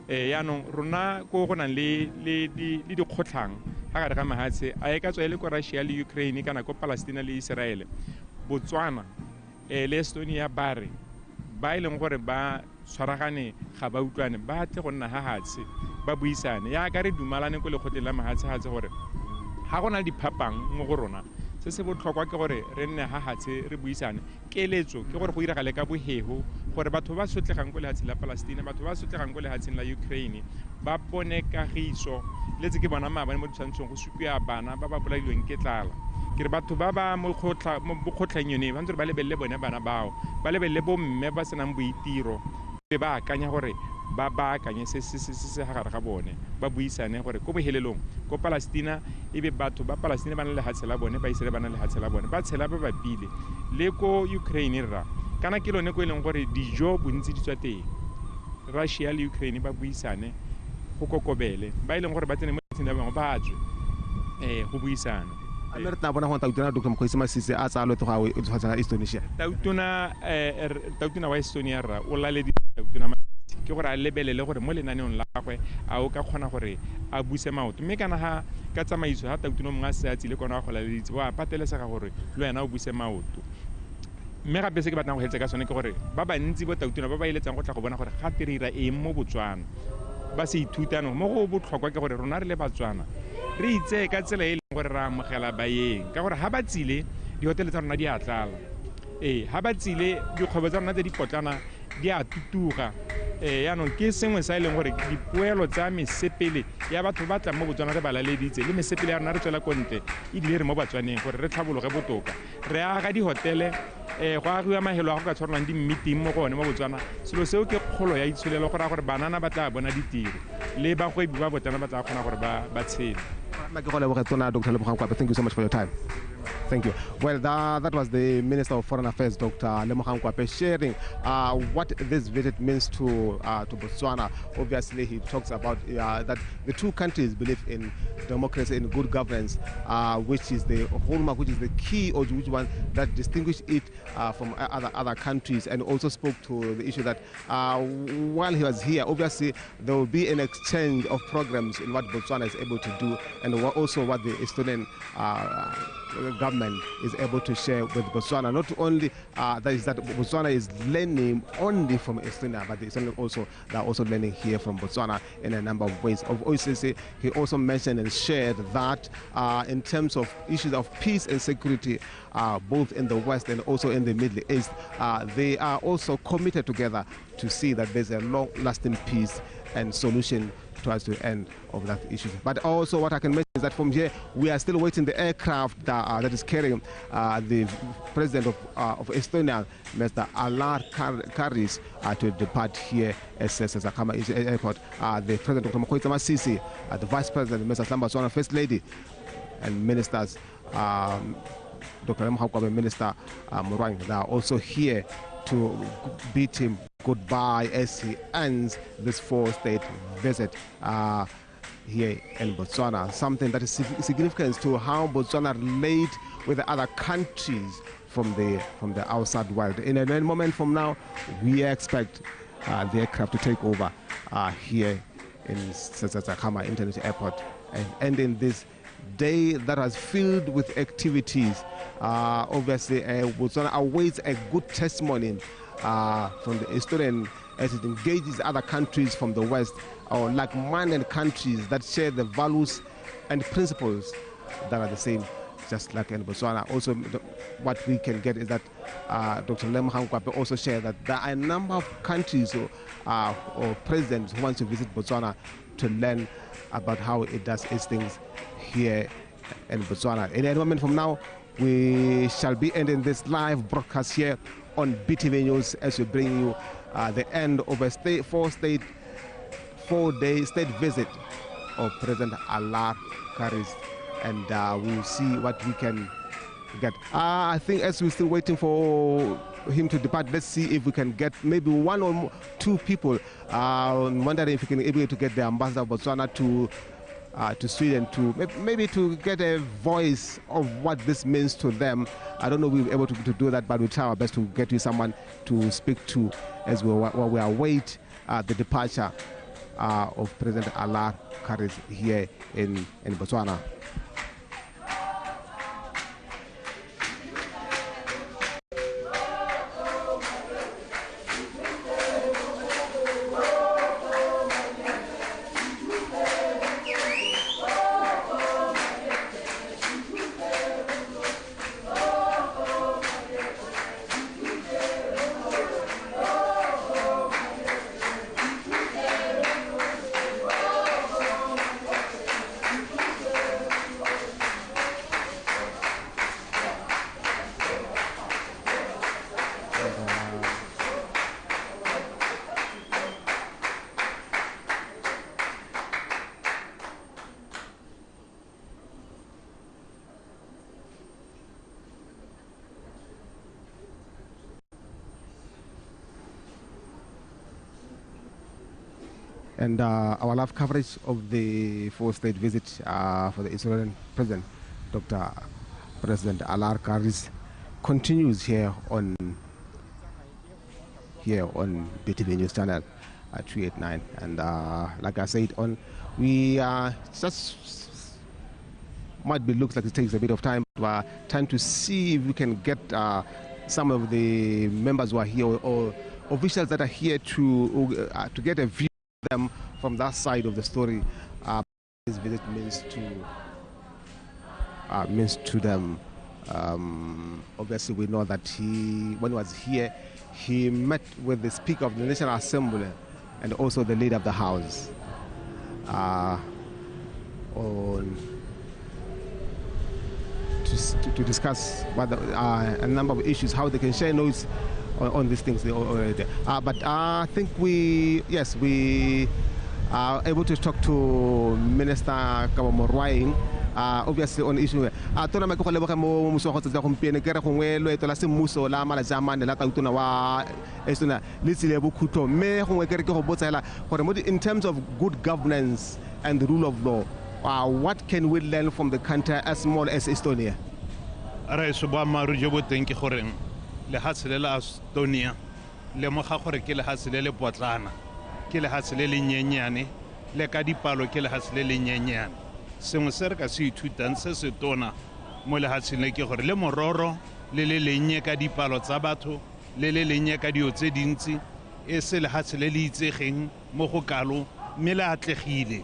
Yaanong rona ko go nang le dikgotlhang ga gare ga mahatshe a e ka tswa e le ko Russia le Ukraine kana ko Palestina le Israel, Botswana le Estonia ba re ba e leng gore ba tshwaragane ga ba utlwane ba tle go nna ha hatshe ba buisane. Yaka re dumalane ko lekgotleng la mahatshe-hatshe gore ga go na le diphapang mo go rona, se se botlhokwa ke gore re nne ha hatshe re buisane. Keletso ke gore go iragale ka bohego gore batho ba sotlegang ko lehatsheng la Palestina, batho ba sotlegang ko lehatsheng la Ukraine ba bone kagiso. Le tse ke bona maabane mo ditshwantshong go supiwa bana ba ba bolailweng ke tlala. Ke re batho ba ba mo kgotlhang yone ba ntse ba lebelele bone bana bao, ba lebelele bomme ba senang boitiro, ba akanya gore ba baakanye se se gare ga bone, ba buisane gore ko bohelelong ko Palestina e be batho ba Palestina ba na le lehatshe la bone, ba Israel ba na le lehatshe la bone, ba tshela ba bapile. Le ko Ukraine rra kana ke lone ko e leng gore dijo bontsi di tswa teng, Russia le Ukraine ba buisane go kokobele, ba e leng gore ba tsene mo lefatsheng la bangwe ba tswe go buisana. A mme re tla bona gore tautona Dr. Mokgweetsi Masisi a tsaya loeto go ya lefatsheng la Estonia. Tautona wa Estonia rra o laleditse tautona Masisi ke gore a lebelele gore mo lenaneong la gagwe a o ka kgona gore a buse maoto, mme kana ga ka tsamaiso ga tautona mongwe a se a tsile kona wa go laleditse wa patelesega gore le wena o buse maoto. Mme gape se ke batlang go hetsa ka sone ke gore ba bantsi bo tautona ba ba eletsang go tla go bona gore ga re dira eng mo Botswana ba se ithutano. Mo go botlhokwa ke gore rona re le Batswana re itseye ka tsela e leng gore re amogela baeng, ka gore ha ba tsile dihotele tsa rona di a tlala, ha ba tsile dikgwebo tsa rona tse di potlana di a tutuga. Yaanong ke sengwe sa e leng gore dipoelo tsa mesepele ya batho ba tlang mo Botswana re ba laleditse, le mesepele ya rona re tswela ko ntle ebile re mo Batswaneng gore re tlhabologe botoka. Re aga dihotele, go agiwa mahelo a go ka tshwarelwang di-meeting mo go one mo Botswana. Selo seo ke kgolo ya itsholelo, go raya gore banana ba tla bona ditiro le bagwebi ba botlana ba tla kgona gore ba tshele. Dr. Lemogang Kwape, thank you so much for your time. Thank you. Well, that was the Minister of Foreign Affairs, Dr. Lemogang Kwape, sharing what this visit means to Botswana. Obviously, he talks about that the two countries believe in democracy and good governance, which is the hallmark, which is the key, or which one that distinguishes it from other countries, and also spoke to the issue that while he was here, obviously there will be an exchange of programs in what Botswana is able to do, and also what the Estonian government is able to share with Botswana. Not only that is that Botswana is learning only from Estonia, but the Estonian also, they are also learning here from Botswana in a number of ways. Obviously, he also mentioned and shared that in terms of issues of peace and security, both in the West and also in the Middle East, they are also committed together to see that there's a long-lasting peace and solution towards the end of that issue. But also what I can mention is that from here, we are still waiting the aircraft that is carrying the president of Estonia, Mr. Alar Karis, to depart here at Sir Khama Airport. The president, Dr. Mokgweetsi Masisi, the vice president, Mr. Slamba, First Lady, and ministers, Dr. Lemogang Kwape, Minister Morwang, they are also here to beat him. goodbye as he ends this four-state visit here in Botswana. Something that is significant to how Botswana relate with the other countries from the outside world. In a moment from now, we expect the aircraft to take over here in Seretse Khama International Airport and ending this day that has filled with activities. Obviously, Botswana awaits a good testimony from the Estonian as it engages other countries from the West or like-minded countries that share the values and principles that are the same, just like in Botswana. Also, what we can get is that Dr. Lemogang Kwape also shared that there are a number of countries or presidents who want to visit Botswana to learn about how it does its things here in Botswana. In a moment from now, we shall be ending this live broadcast here on BTV News as we bring you the end of a four-day state visit of President Alar Karis, and we'll see what we can get. I think as we're still waiting for him to depart, let's see if we can get maybe one or two people. I'm wondering if we can be able to get the ambassador of Botswana to Sweden to maybe to get a voice of what this means to them. I don't know if we'll be able to do that, but we'll try our best to get you someone to speak to as we await the departure of President Alar Karis here in Botswana. And our live coverage of the four-state visit for the Estonian president, Dr. President Alar Karis, continues here on BTV News Channel at 389. And like I said, we just might be looks like it takes a bit of time, but we're trying to see if we can get some of the members who are here or officials that are here to get a view them from that side of the story. This visit means to them. Obviously, we know that when he was here, he met with the Speaker of the National Assembly and also the leader of the House to discuss what a number of issues, how they can share notes on these things already. But I think we are able to talk to Minister Kabo Morwaeng, obviously on issue. Tona me go leboga mo mmuso go tsatsa gompieno ke re gongwe loeto la semmuso la malatsi a mane la tautona wa Estonia le tsile bokhutlo, mme gongwe ke re ke go botsa hela gore mo in terms of good governance and the rule of law, what can we learn from the country as small as Estonia? Re so boammaaruri jo bo teng ke goreng lehatshe le la Estonia lemoga gore ke lehatshe le le potlana, ke lehatshe le le nyenyane, le ka dipalo ke lehatshe le le nyenyane. Sengwe se re ka se ithutang se se tona mo lehatsheng le ke gore le mororo le le lennye ka dipalo tsa batho, le le lennye ka dio tse dintsi, e se lehatshe le le itsegeng mo go kalo, mme le atlegile.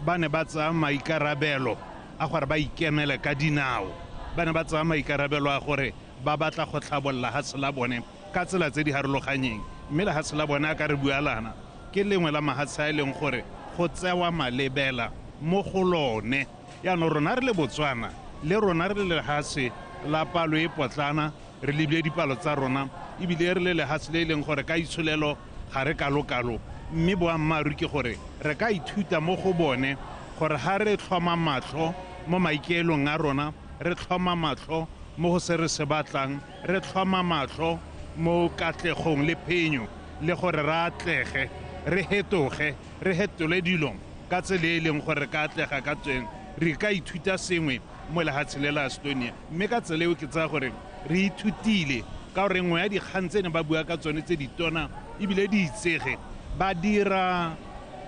Ba ne ba tsaya maikarabelo a gore ba ikemele ka dinao, ba ne ba tsaya maikarabelo a gore ba batla go tlhabolla lehatshe la bone ka tsela tse di harologanyeng. Mme lehatshe la bone a ka re bua lana ke lengwe la mahatshe a e leng gore go tsewa malebela mo go lone. Yaanong rona re le Botswana, le rona re le lehatshe la palo e potlana, re lebile dipalo tsa rona, ebile re le lehatshe le e leng gore ka itsholelo ga re kalo-kalo. Mme boammaaruri ke gore re ka ithuta mo go bone gore ga re tlhoma matlho mo maikaelong a rona, re tlhoma matlho mo go se re se batlang, re tlhoma matlho mo katlegong le phenyo le gore re atlege, re hetoge, re hetole dilo ka tsela e leng gore re ka atlega ka tsweng, re ka ithuta sengwe mo lehatsheng le la Estonia. Mme ka tsela eo ke tsaya gore re ithutile ka gore nngwe ya dikgang tse ne ba bua ka tsone tse ditona ebile di itsege, ba dira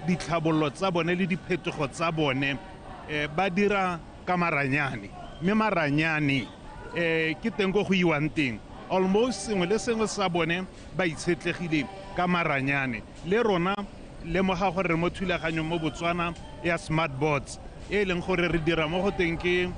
ditlhabollo tsa bone le diphetogo tsa bone, ba dira ka maranyane, mme maranyane ke teng ko go iwang teng. Almost sengwe le sengwe sa bone ba itshetlegile ka maranyane. Le rona lemoga gore re mo thulaganyong mo Botswana ya smart boards, e leng gore re dira mo go teng ke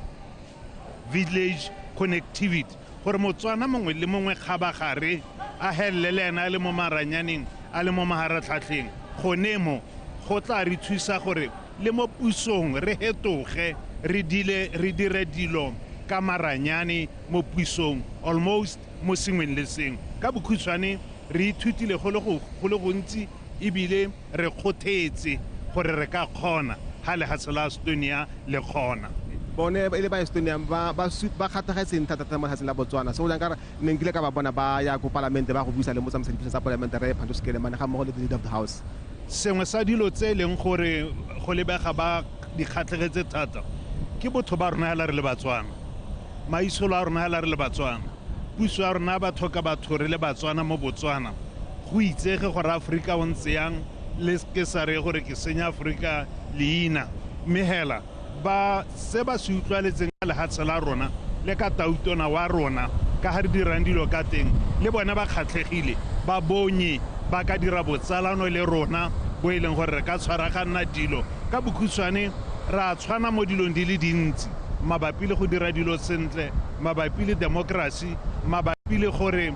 village connectivity, gore Motswana mongwe le mongwe kgabagare a helele le ena a le mo maranyaneng, a le mo maharatlhatlheng. Gone mo go tla re thusa gore le mo pusong re hetoge, re dire dilo ka maranyane mo pusong, almost mo sengweng le sengwe. Ka bokhutshwane re ithutile go le gontsi ebile re kgothetse gore re ka kgona ha lehatshe la Estonia le kgona. Bone e le ba Estonia ba kgathagetseng thata mo lehatsheng la Botswana. So jang ka ne nkile ka ba bona ba ya ko palamente ba go buisa le motsamaisa dipuisano tsa palamente re Phanto Skelemane ga mmogo le the leader of the house. Sengwe sa dilo tse e leng gore go lebega ba di kgatlhegetse thata ke botho ba rona hela re le Batswana, maitsholo a rona hela re le Batswana, puso ya rona batho ka batho re le Batswana mo Botswana. Go itsege gore Afrika o ntse yang, le ke sa re gore ke senya Afrika leina, mme hela ba se ba se utlwaletseng ka lehatshe la rona le ka tautona wa rona ka ga re dirang dilo ka teng, le bona ba kgatlhegile, ba bonye ba ka dira botsalano le rona bo e leng gore re ka tshwaraganna dilo. Ka bokhutshwane re a tshwana mo dilong di le dintsi mabapi le go dira dilo sentle, mabapi le democracy, mabapi le gore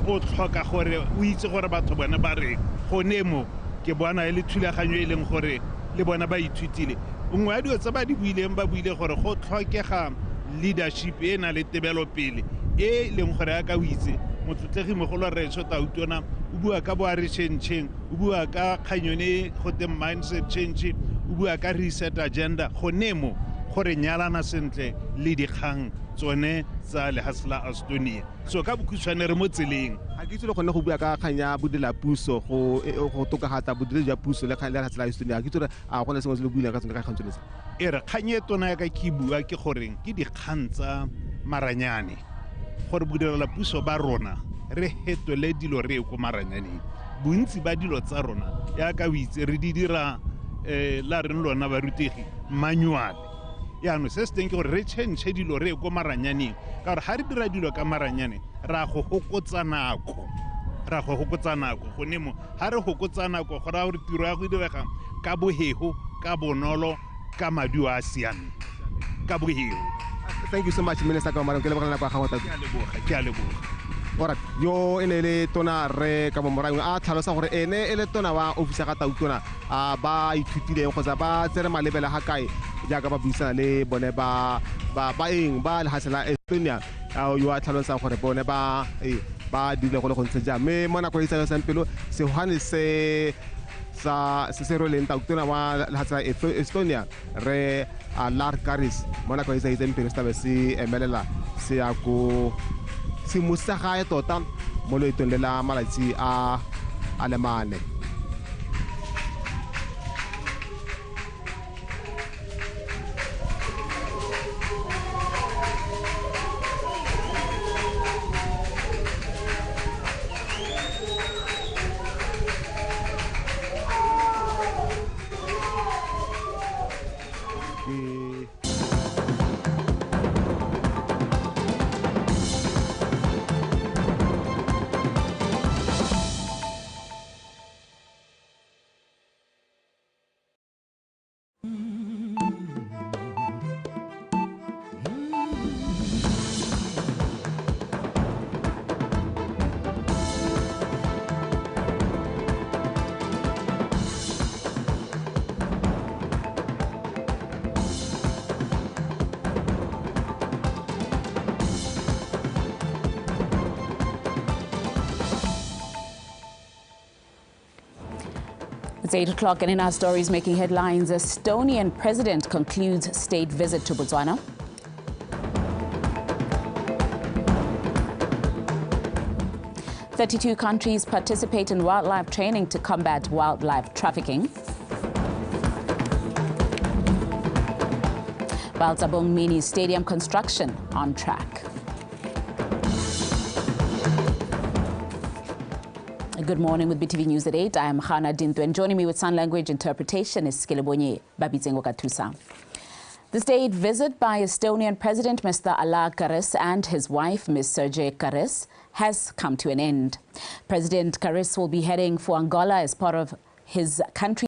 o tlhoka gore o itse gore batho bone ba reng. Gone mo ke bona e le thulaganyo e leng gore le bona ba ithutile. Nngwe ya dilo tse ba di buileng, ba buile gore go tlhokega leadership e na le tebelopele e leng gore ya ka o itse motlotlegi mogolo Rraetsho Tautona o bua ka bo a re change-eng, o bua ka kganyone go teng mindset change, o bua ka reset agenda. Gone mo gore nyalana sentle le dikgang tsone tsa lehatshe la Estonia. So ka bokhutshwane re mo tseleng. Ga ke itse le kgonne go bua ka kgang ya bodira puso, go tokafatsa bodiredi jwa puso le kgang ya lehatshe la Estonia. Ga ke itse gore a go na sengwe se le buileng ka tsone ka kgang tsone tse. E re kgang e tona ya ka ke bua ke goreng ke dikgang tsa maranyane, gore bodirela puso ba rona re hetole dilo re ye ko maranyaneng. Bontsi ba dilo tsa rona yaka o itse re di dira la reng lona barutegi manual. Yaanong se se teng ke gore re change dilo re ye ko maranyaneng, ka gore ga re dira dilo ka maranyane ra go hokotsa nako, ra go hokotsa nako. Gone mo ga re hokotsa nako go raya gore tiro ya go direga ka bohego, ka bonolo, ka maduo a siameng, ka bohego. Thank you so much, Minister Kabo Morwaeng. Ke lebogela nako ya gago thata. Ke a leboga, ke a leboga. Alright, yo e ne le tona Rre Kabo Morwaeng a tlhalosa gore ene e le tona wa ofisi ya ga Tautona a ba ithutileng kgotsa ba tsere malebela ga kae jaaka ba buisana le bone ba eng ba lehatshe la Estonia, yo a tlhalosang gore bone ba dirile go le gontsi jang. Mme mo nakong e tsamaisang pelo sehwane se sa se se rweleng Tautona wa lehatshe la Estonia Rre Alar Karis mo nakong e tsamaisang pelo se tlabe se emelela se ya ko semosagae tota mo loetong le la malatsi a le mane. It's 8 o'clock, and in our stories making headlines, Estonian president concludes state visit to Botswana. 32 countries participate in wildlife training to combat wildlife trafficking. While Tsabong Mini Stadium construction on track. Good morning with BTV News at 8. I am Hana Dintu, and joining me with sign language interpretation is Skelebonye Babitsengo Katusa. The state visit by Estonian President Mr. Alar Karis and his wife, Ms. Sirje Karis, has come to an end. President Karis will be heading for Angola as part of his country.